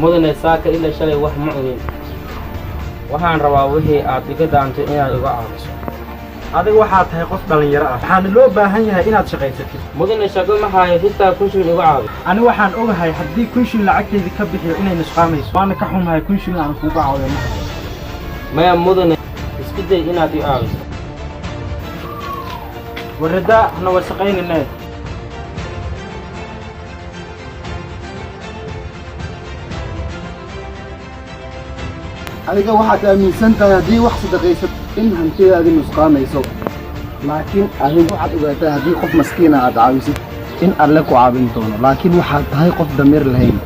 Mudane, saaka ilaa shalay wax ma cunin. Waxaan rabaa wixii aad iga daantay inaad iga caawiso. Adiga waxaad tahay qof dhallinyaro ah, waxaana loo baahan yahay inaad shaqaysatid. Mudane, shaqo ma hayo, xitaa 1000 shilin iga caawi. Ani waxaan ogahay haddii 1000 shilin lacagteydii ka bixiyo inay nusqaamayso, waana ka xumahay, 1000 shilin aan kuuga caawiyo ma hayo. Maya mudane, isku day inaad i caawiso. Warradaa hana wasaqaynine. Adiga waxaad aaminsan tahay haddii wax sadaqaysad in hantidaadi nusqaamayso, laakiin adigu waxaad ogaataa haddii qof maskiina aad caawisid in Alle ku caawin doono, laakiin waxaad tahay qof damiir lahayn.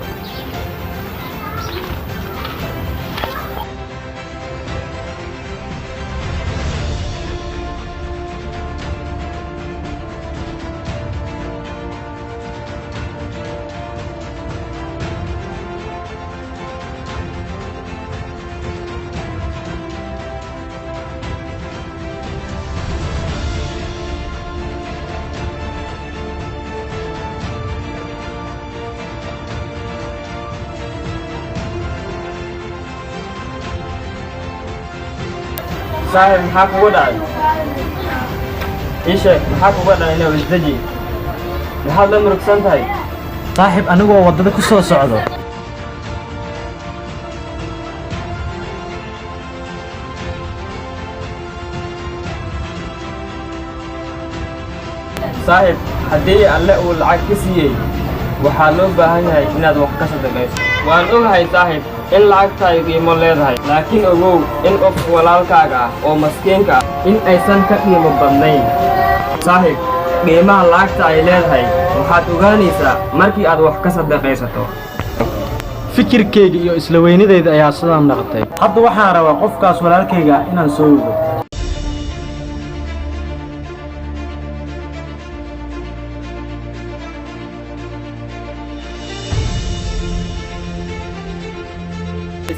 Saaxiib, maxaa kugu dhacay? Ii sheeg, maxaa kugu dhacay? Inuu isdeji, maxaad la murugsan tahay? Saaxiib, anigoo waddada ku soo socdo. Saaxiib, haddii Alle uu lacag ka siiyey, waxaa loo baahan yahay inaad wax ka sadaqayso. Waan ogahay saaxiib in lacagtaay qiimo leedahay, laakiin ogow in qof walaalkaaga ah oo maskiinka ah in aysan ka qiimo badnayn. Saaxiib, qiimaha lacagta ay leedahay waxaad ogaanaysaa markii aad wax ka sadaqaysato. Fikirkayga iyo isla weynidayda ayaa sidaan noqotay. Hadda waxaan rabaa qofkaas walaalkayga ah inaan soo wado.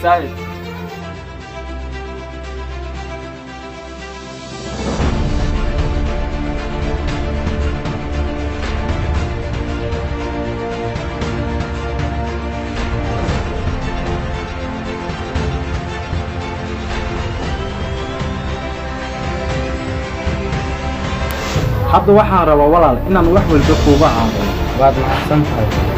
Saaxiib. Hadda waxaan rabaa walaal inaan wax walba kuuga caawiyo. Waad mahadsan tahay.